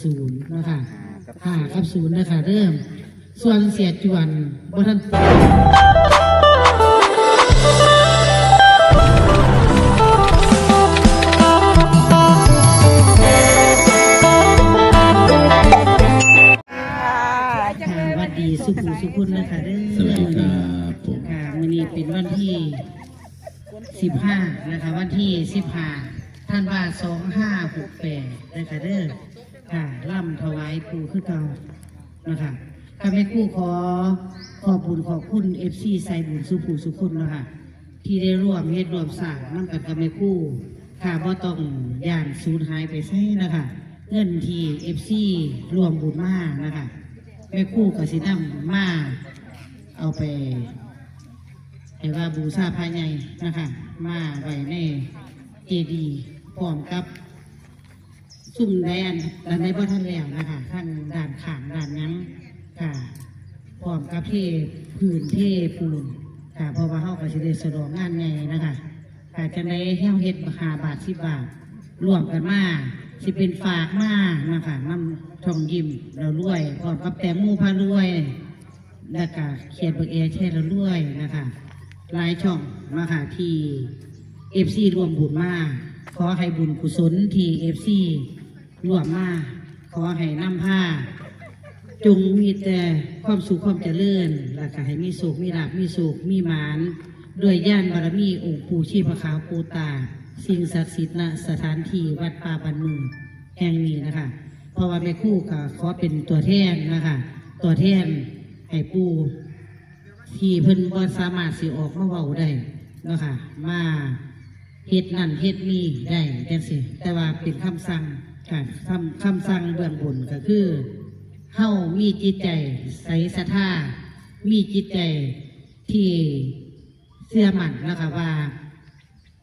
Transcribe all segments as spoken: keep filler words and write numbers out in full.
ศูนย์นะคะ ห้ากับศูนย์นะคะ เริ่ม ส่วนเสียจวนบ่ทัน ค่ะ หวัดดีสุขุสุขุนนะคะเด้อ สวัสดีครับผม ค่ะ มื้อนี้เป็นวันที่ สิบห้านะคะ วันที่ สิบห้า ธันวา สองห้าหกแปดนะคะเด้อ ค่ะ ร่ำถวายปู่คือเก่านะคะ ค่ะ แม่ครูขอขอบบุญขอบคุณ เอฟซี สายบุญสุขุสุขุนนะคะ ที่ได้ร่วมเฮ็ดร่วมสร้างนำกันกับแม่ครู ค่ะ บ่ต้องย้านสูญหายไปไสนะคะ เงินที่ เอฟซี ร่วมบุญมานะคะ แม่ครูก็สินำมาเอาไป ให้ว่าบูชาพระใหญ่นะคะ มาไว้ในเจดีย์พร้อมกับ ซุมใดอัน อันใดบ่ทันแล้วนะคะ ทั้งด้านข้างด้านหยังค่ะ พร้อมกับเทพื้นเทปูนค่ะ เพราะว่าเฮาก็สิได้ฉลองงานใหญ่นะคะ ค่ะ จังใดเฮาเฮ็ดห้าบาท สิบบาท ร่วมกันมา สิเป็นฝากมานะคะ นำทองยิ้มเรารวย พร้อมกับแตงโมพารวย แล้วก็เขียนเบิกแอร์แชร์เรารวยนะคะ หลายช่องนะคะ ที่ เอฟซี ร่วมบุญมา ขอให้บุญกุศลที่ เอฟซี ร่วมมา ขอให้นำพา จงมีแต่ความสุขความเจริญ แล้วก็ให้มีโชค มีลาภ มีโชค มีหมาน ด้วยญาณบารมีองค์ปู่ชีพขาวปู่ตา สิ่งศักดิ์สิทธิ์ณสถานที่วัดป่าบ้านเมืองแห่งนี้นะคะ เพราะว่าแม่ครูก็ขอเป็นตัวแทนนะคะ ตัวแทนให้ปู่ ที่เพิ่นบ่สามารถสิออกมาเว้าได้เนาะค่ะ มาเฮ็ดนั่นเฮ็ดนี่ได้จังซี้ แต่ว่าเป็นคำสั่งค่ะ คำ คำสั่งเบื้องบนก็คือ เฮามีจิตใจใสศรัทธา มีจิตใจที่เชื่อมั่นเนาะค่ะว่า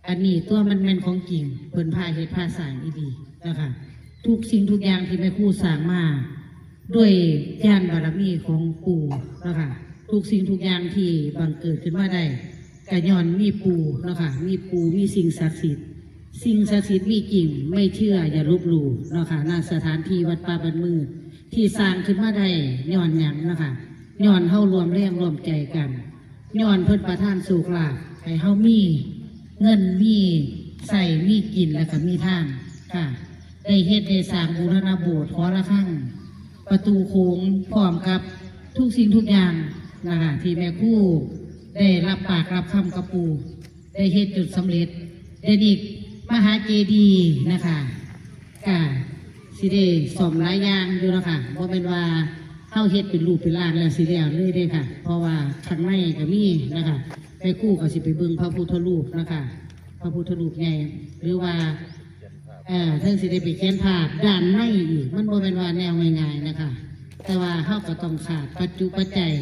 อันนี้ตัวมันแม่นของจริง เพิ่นพาเฮ็ดพาสร้างอีหลีนะคะ ทุกสิ่งทุกอย่างที่แม่ครูสร้างมา ด้วยญาณบารมีของปู่นะคะ ทุกสิ่งทุกอย่างที่บังเกิดขึ้นมาได้ ก็ย้อนมีปู่เนาะค่ะ มีปู่ มีสิ่งศักดิ์สิทธิ์ สิ่งศักดิ์สิทธิ์มีจริง ไม่เชื่ออย่าลบหลู่เนาะค่ะ ณ สถานที่วัดป่าบ้านเมือง ที่สร้างขึ้นมาได้ย้อนหยังเนาะค่ะ ย้อนเฮาร่วมแรงร่วมใจกัน ย้อนเพิ่นประทานโชคลาภให้เฮามีเงินมีใช้มีกินแล้วก็มีทางค่ะ ได้เฮ็ดได้สร้างบูรณะโบสถ์หอระฆัง ประตูโขง พร้อมกับทุกสิ่งทุกอย่างนะคะ ที่แม่ครูได้รับปากรับคำกับปู่ ได้เฮ็ดจนสำเร็จ เดี๋ยวนี้มหาเจดีย์นะคะ ก็สิได้ซ่อมหลายอย่างอยู่เนาะค่ะ บ่แม่นว่าเฮาเฮ็ดเป็นรูปเป็นร่างแล้วสิแล้วเลยเด้ค่ะ เพราะว่าข้างในก็มีนะคะ แม่ครูก็สิไปเบิ่งพระพุทธรูปนะคะ พระพุทธรูปใหญ่ หรือว่า เอ่อ เทิงสิได้ไปเขียนภาพด้านในอีก มันบ่แม่นว่าแนวง่ายๆนะคะ แต่ว่าเฮาก็ต้องขาดปัจจุปัจจัย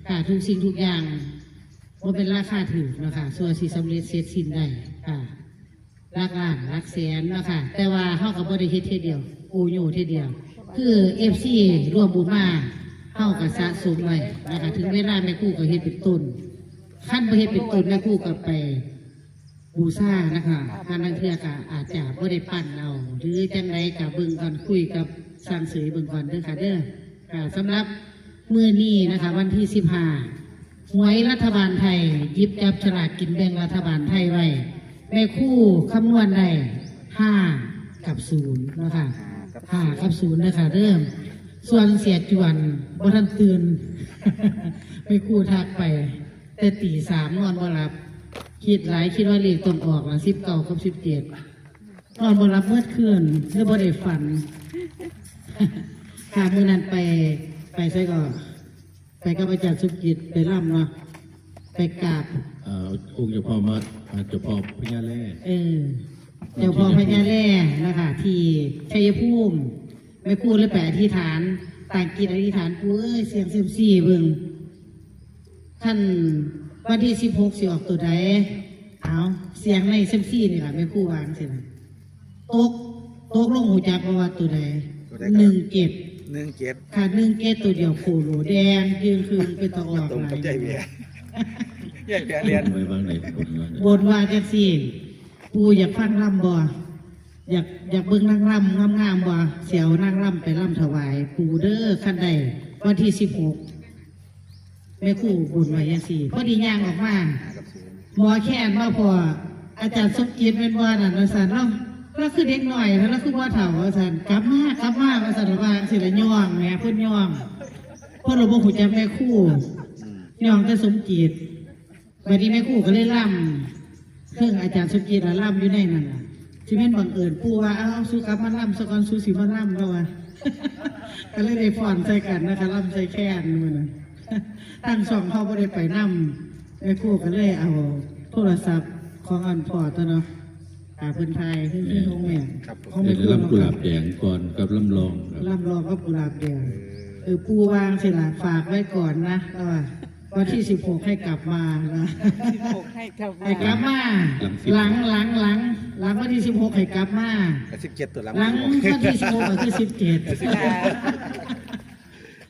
ค่ะ ทุกสิ่งทุกอย่าง บ่เป็นราคาถูกเนาะค่ะ ส่วนสิสำเร็จเสร็จสิ้นได้ค่ะ หลักล้านหลักแสนเนาะค่ะ แต่ว่าเฮาก็บ่ได้เฮ็ดเทื่อเดียว โอโยเทื่อเดียว คือ เอฟซี ร่วมบุญมา เฮาก็สะสมไว้นะคะ ถึงเวลาแม่ครูก็เฮ็ดเป็นต้น คันบ่เฮ็ดเป็นต้นแม่ครูก็ไปบูชานะคะ หาลางเทื่อก็อาจจะบ่ได้ปั้นเอา หรือจังใดก็เบิ่งก่อน คุยกับช่างเสยเบิ่งก่อนเด้อค่ะเด้อ ค่ะ สำหรับมื้อนี้นะคะ วันที่ สิบห้า หวยรัฐบาลไทย หยิบจับฉลากกินแบ่งรัฐบาลไทยไว้ แม่ครูคำนวณได้ ห้า กับ ศูนย์ เนาะค่ะ ห้า กับ ศูนย์ นะคะ เริ่ม ส่วนเสียจวนบ่ทันตื่น แม่ครูทักไป แต่ตีสามนอนบ่หลับ คิดหลาย คิดว่าเลขต้องออกละ สิบเก้า กับ สิบเจ็ด นอนบ่หลับเมื่อคืน เลยบ่ได้ฝัน ค่ะ มื้อนั้นไป ไปไสก่อน ไปกับอาจารย์สุกิจ ไปร่ำเนาะ ไปกราบ เอ่อ องค์เจ้าพ่อมา อ่า เจ้าพ่อพญาแร่ เออ เจ้าพ่อพญาแร่นะคะ ที่ชัยภูมิ แม่ครูเลยไปอธิษฐาน ตั้งจิตอธิษฐาน ปู่เอ้ย เสี่ยงเซียมซีเบิ่ง คันวันที่ สิบหก สิออกตัวใด เอา เสี่ยงในเซียมซีนี่ล่ะ แม่ครูว่าจังซี่นะ ตก ตกลง ฮู้จักบ่ว่าตัวใด ตัวใดครับ หนึ่งเจ็ด หนึ่งเจ็ด ค่ะ หนึ่งเจ็ด ตัวเดียวโคโล แดงจึ่งครึ่ง เป็นตาออก ตรงกับ หลาย ใจเบียร์ ใหญ่แก่เรียน ไว้วางไหนบนวางไหน บนว่าจังซี่ ปู่อยากฟังลำบ่ อยากอยากเบิ่งนางรำงามๆบ่ สิเอานางรำไปรำถวายปู่เด้อ คันได้วันที่สิบหก แม่ครูบนไว้จังซี่ พอดีย่างออกมา หมอแคนมาพ้อ อาจารย์สมจิตแม่นบ่นั่นว่าซั่น ลาวลาวคือเด็กน้อย ลาวคือบ่เฒ่าว่าซั่น กลับมากลับมาว่าซั่น ว่าจังซี่ละ ย่องแหม เพิ่นย่อง เพิ่นละบ่ฮู้จักแม่ครู ย่องแต่สมจิต บัดนี้แม่ครูก็เลยลำ เทิงอาจารย์สมจิตละลำอยู่ในนั่นล่ะ สิแม่นบังเอิญปู่ว่า เอ้า สูกลับมาลำซะก่อน สูสิมาลำ ลาวว่า ก็เลยได้ฟ้อนใส่กันนะคะ ลำใส่แคนมื้อนั้น ทางช่องเฮาบ่ได้ไปนำ แม่ครูก็เลยเอาโทรศัพท์ของอันพ่อตัวเนาะ อ่า เพิ่นถ่าย คือ คือของแม่ ครับผม ของแม่ครู ได้ลำกุหลาบแดงก่อนกับลำลองครับ ลำลองกับกุหลาบแดง เออ ปู่ว่าจังซี่ล่ะ ฝากไว้ก่อนนะ ลาวว่า วันที่สิบหกให้กลับมานะ สิบหกให้กลับมา ให้กลับมา หลังสิบ หลัง หลัง หลัง หลังวันที่สิบหกให้กลับมา ก็สิบเจ็ดตัวหลัง หลังวันที่สิบหกก็คือสิบเจ็ด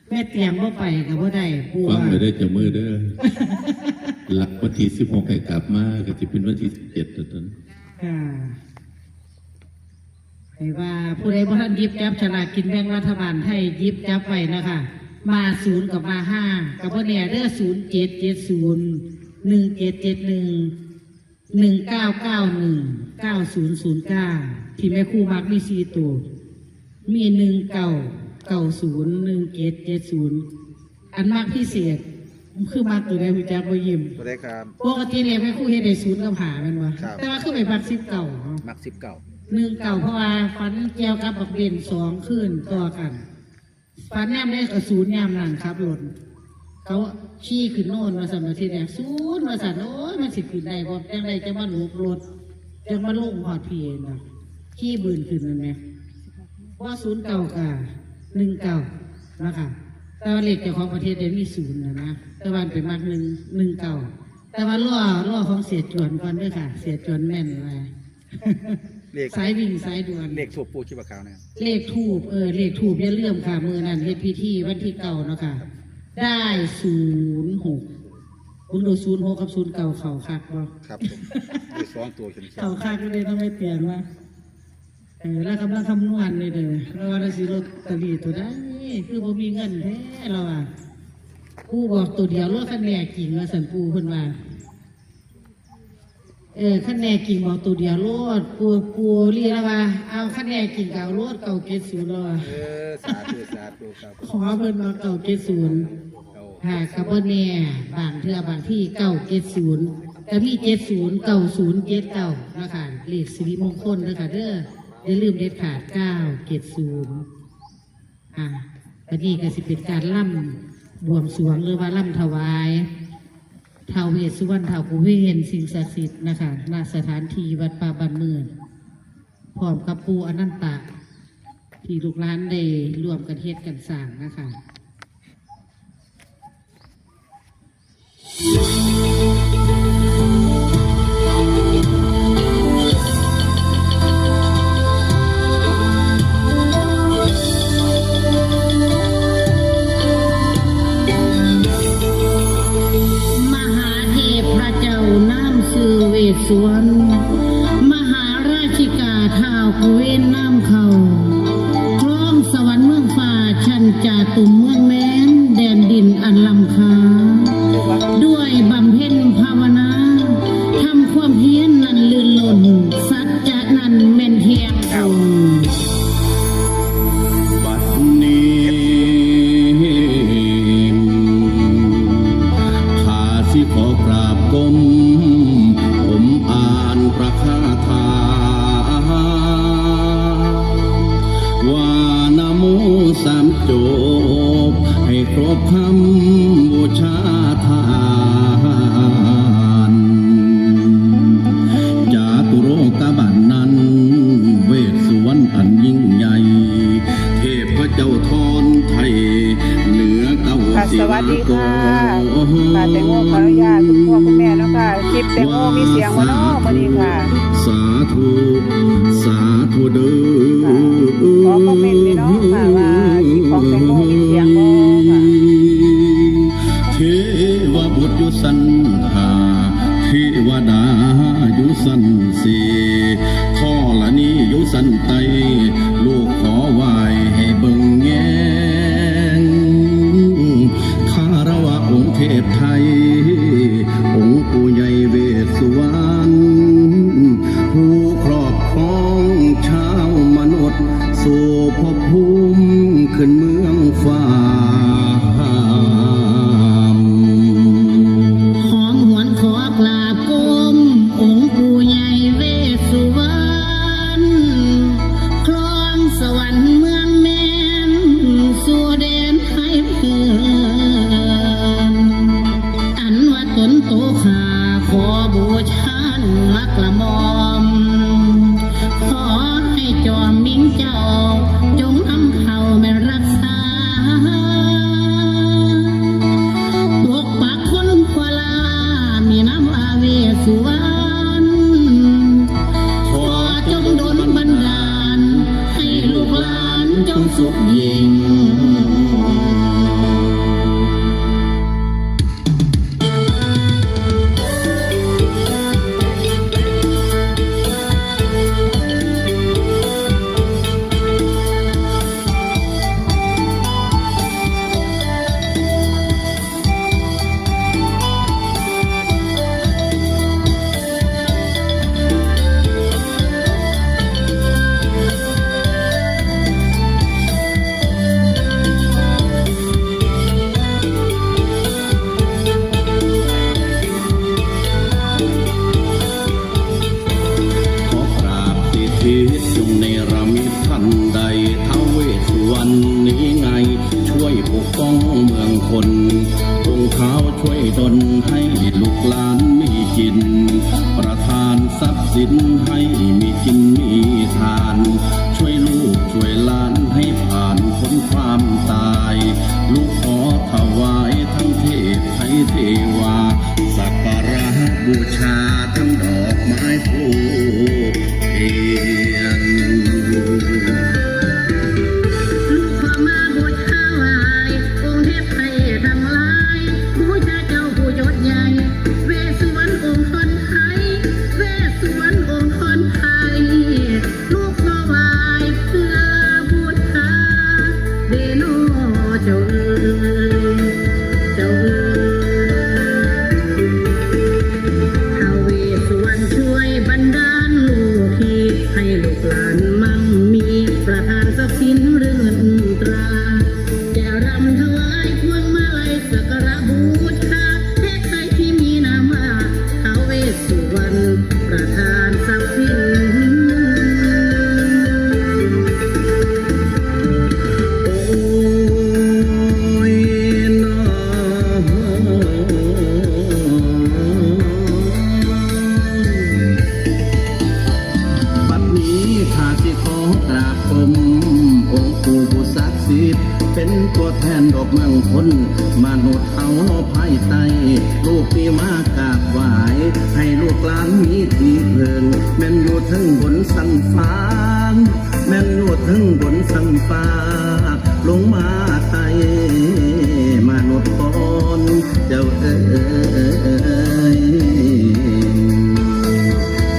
แม่เตรียมบ่ไปก็บ่ได้ ปู่ ฟัง ว่า ไว้เด้อเจ้ามือเด้อ หลังวันที่สิบหกให้กลับมา ก็สิเป็นวันที่สิบเจ็ดตัวนั้น ค่ะ ให้ว่าผู้ใดบ่ทันหยิบจับฉลากกินแบ่งรัฐบาลไทย หยิบจับไว้นะคะ มาศูนย์กับมาห้า ก็บ่แน่เด้อ ศูนย์เจ็ดเจ็ดศูนย์ หนึ่งเจ็ดเจ็ดหนึ่ง หนึ่งเก้าเก้าหนึ่ง เก้าศูนย์ศูนย์เก้า ที่แม่ครูมักมีสี่ตัว มี หนึ่งเก้าเก้าศูนย์ หนึ่งเจ็ดเจ็ดศูนย์ อันมักพิเศษ คือมักตัวใด ฮู้จักบ่ ยิ้ม ตัวใดครับ ปกติแล้วแม่ครูเฮ็ดได้ศูนย์กับห้าแม่นบ่ ครับ แต่ว่าคือไปมักสิบเก้าเนาะ มักสิบเก้า หนึ่งเก้า เพราะว่าฝันเกี่ยวกับบักเบนสองคืนต่อกัน ฝันยามใดก็ศูนย์ยามนั้น ขับรถ เขาขี่ขึ้นโน่นว่าซั่น ว่าทีแรกศูนย์ว่าซั่น โอ้ย มันสิขึ้นได้บ่ จั่งใดจั่งมาหลบรถ จั่งมาลงฮอดพี้น่ะ ขี่บืนขึ้นนั่นแหม ว่าศูนย์เก้ากับหนึ่งเก้านะคะ แต่ว่าเลขเจ้าของประเทศได้มีศูนย์นะนะ แต่ว่าไปมักหนึ่ง หนึ่งเก้า แต่ว่ารอ รอของเสียจวนก่อนเด้อค่ะ เสียจวนแม่นหลาย เลข สายวิ่งสายด่วน เลขธูปปู่ชีพขาวนะครับ เลขธูป เออ เลขธูปอย่าลืมค่ะ มื้อนั้นเฮ็ดพิธีวันที่เก้าเนาะค่ะ ได้ศูนย์หก เบิ่งดู ศูนย์หกกับศูนย์เก้า เข้าคักบ่ ครับผม เลขสองตัวเขียนๆ เข้าคักอยู่เด้เนาะ แม่เตียงว่า เออ ลาวกำลังคำนวณนี่เด้อ ลาวว่าลาวสิลอตเตอรี่ตัวใด คือบ่มีเงินแท้ ลาวว่า ปู่บอกตัวเดียวโลด คันแน่จริงว่าซั่น ปู่เพิ่นว่า เออ คันแน่จริงบอกตัวเดียวโลด ปู่ ปู่ลีลาวว่า เอา คันแน่จริงก็เอาโลด เก้าเจ็ดศูนย์ ลาวว่า เออ สาธุ สาธุครับ ขอเพิ่นว่า เก้าเจ็ดศูนย์ ค่ะ ก็บ่แน่ บางเทื่อบางที เก้าเจ็ดศูนย์ ก็มี เจ็ดศูนย์ เก้าศูนย์ เจ็ดเก้า นะคะ เลขสิริมงคลเด้อค่ะเด้อ อย่าลืมเด็ดขาด เก้าเจ็ดศูนย์ ค่ะ บัดนี้ก็สิเป็นการลำบวงสรวง หรือว่าลำถวายท้าวเวสสุวรรณ ท้าวกุเวน สิ่งศักดิ์สิทธิ์นะคะ ณ สถานที่วัดป่าบ้านเมือง พร้อมกับปู่อนันตะ ที่ลูกหลานได้ร่วมกันเฮ็ดกันสร้างนะคะ มหาเทพพระเจ้านามชื่อเวสสุวรรณ มหาราชิกาท้าวกุเวนนามเข้า ครองสวรรค์เมืองฟ้า ชั้นจาตุมเมืองแมน แดนดินอันล้ำค่า ด้วยบำเพ็ญภาวนา ทำความเพียรนั้นลื่นล้น สัจจะนั้นแม่นเที่ยง บัดนี้ ข้าสิขอกราบก้ม ผมอ่านพระคาถา ว่านะโมสามจบ ให้ครบคำบูชาทาน จาตุโลกบาลนั้น เวสสุวรรณอันยิ่งใหญ่ เทพเจ้าทอนไทย เหนือเก้า ค่ะ สิ สวัสดีค่ะ มาก่อน ค่ะ แตงโมขออนุญาตคุณพ่อคุณแม่เนาะค่ะ คลิปแตงโมมีเสียงบ่เนาะมื้อนี้ค่ะ สาธุ สาธุเด้อ ค่ะ ขอคอมเมนต์ด้วยเนาะค่ะ ว่าคลิปของแตงโมมีเสียงบ่ค่ะ เทวบุตรอยู่ชั้นห้า เทวดาอยู่ชั้นสี่ ธรณีอยู่ชั้น ภพภูมิขึ้นเมืองฟ้า หอมหวนขอกราบก้มองค์ปู่ใหญ่เวสสุวรรณ ครองสวรรค์เมืองแมน สู่แดนไทยเพื่อน อันว่าตนโตข้าขอบูชาเหนือกระหม่อม ขอให้จอมมิงเจ้า จงนำเข้าแม่นรักษา ปกปักคนพลา มีนามว่าเวสสุวรรณ ขอจงดลบันดาล ให้ลูกหลานจงสุขยิ่ง ขอกราบสิทธิจงเนรมิตทันใด ท้าวเวสสุวรรณนี้ไง ช่วยปกป้องเมืองคน องค์ท้าวช่วยดลให้ลูกหลานมีกิน ประทานทรัพย์สินให้มีกินมีทาน ช่วยลูกช่วยหลานให้ผ่านพ้นความตาย ลูกขอถวายทั้งเทพไทยเทวา สักการะบูชาทั้งดอกไม้ธูปเทียน ลูกขอมาบูชาไหว้องค์เทพไทยทั้งหลาย บูชาเจ้าผู้ยศใหญ่ เวสสุวรรณองค์พรไทย เวสสุวรรณองค์พรไทย ลูกขอไหว้เพื่อบูชาเดโนเจ้าเอ๋ย เจ้าเอ๋ย ท้าวเวสสุวรรณช่วยบันดาลลูกที ให้ลูกหลานมั่งมี ประทานทรัพย์สินเรือนตรา จะรำถวายพวงมาลัยสักการะบูชา เทพไทยที่มีนามว่าท้าวเวสสุวรรณ ประทานทรัพย์สิน โอ้ยนอ บัดนี้ข้าสิขอกราบก้มองค์ปู่ผู้ศักดิ์สิทธิ์ เป็นตัวแทนดอกเมืองคน มนุษย์เฮาภายใต้ ลูกนี้มากราบไหว้ ให้ลูกหลานมีที่เพิ่ง แม่นอยู่เทิงบนสันฟ้า แม่นอยู่เทิงบนสันฟ้า ลงมาไต่มนุษย์ก่อน เจ้าเอ๋ย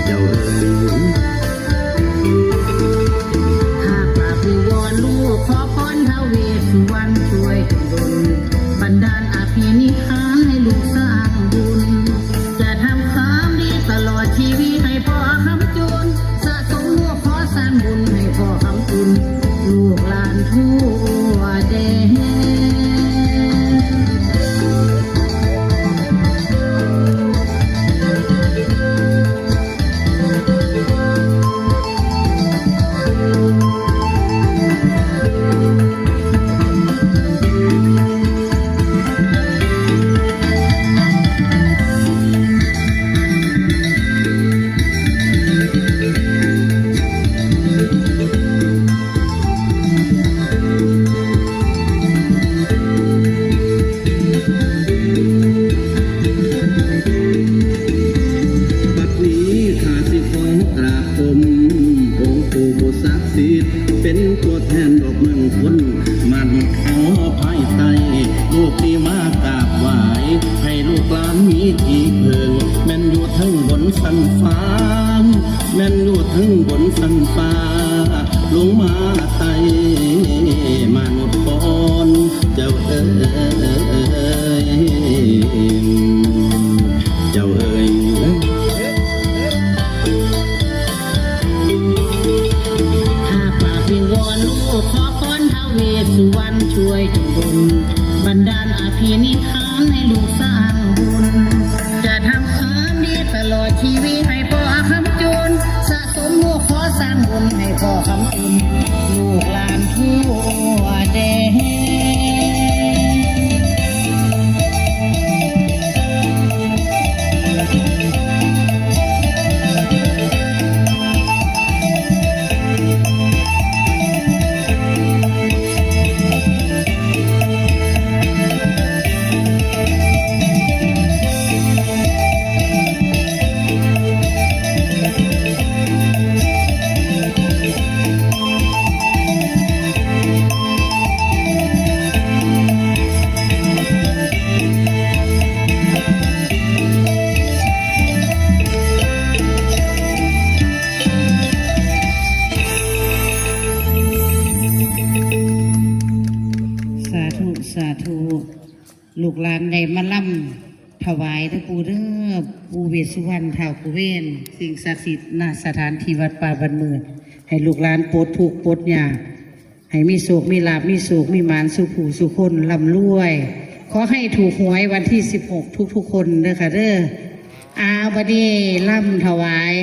เจ้าเอ๋ย ข้ากราบวิงวอนลูกขอพรท้าวเวสสุวรรณช่วยดลบันดาลอภินิหารให้ลูกสร้างบุญ จะทำความดีตลอดชีวิตให้พ่อคำจุน สะสมลูกขอสร้างบุญให้พ่อคำจุน ลูกหลานทั่วแดน บัดนี้ข้าสิขอกราบก้มองค์ปู่ผู้ศักดิ์สิทธิ์ เป็นตัวแทนดอกเมืองคน มนุษย์เฮาภายใต้ ลูกนี้มากราบไหว้ ให้ลูกหลานมีที่เพิ่ง แม่นอยู่เทิงบนสันฟ้า แม่นอยู่เทิงบนสันฟ้า ลงมาไต่มนุษย์ก่อน เจ้าเอ๋ย เจ้าเอ๋ย ข้าปากวิงวอ ลูกขอพรท้าวเวสสุวรรณช่วยจงดลบันดาลอภินิหารให้ลูกสร้างบุญ จะทำความดีตลอดชีวิตให้พ่อคำจุน สะสมลูกขอสร้างบุญให้พ่อคำจุน ลูกหลานทั่วแดน สาธุ สาธุ ลูกหลานได้มาลำถวายเด้อปู่เด้อ ปู่เวสสุวรรณ ท้าวกุเวน สิ่งศักดิ์สิทธิ์ ณ สถานที่วัดป่าบ้านเมือง ให้ลูกหลานปลดทุกข์ปลดยาก ให้มีโชคมีลาภ มีโชคมีหมานสู่ผู้สู่คน ร่ำรวย ขอให้ถูกหวยวันที่สิบหกทุกๆคนเด้อค่ะเด้อ อาบัดนี้ลำถวาย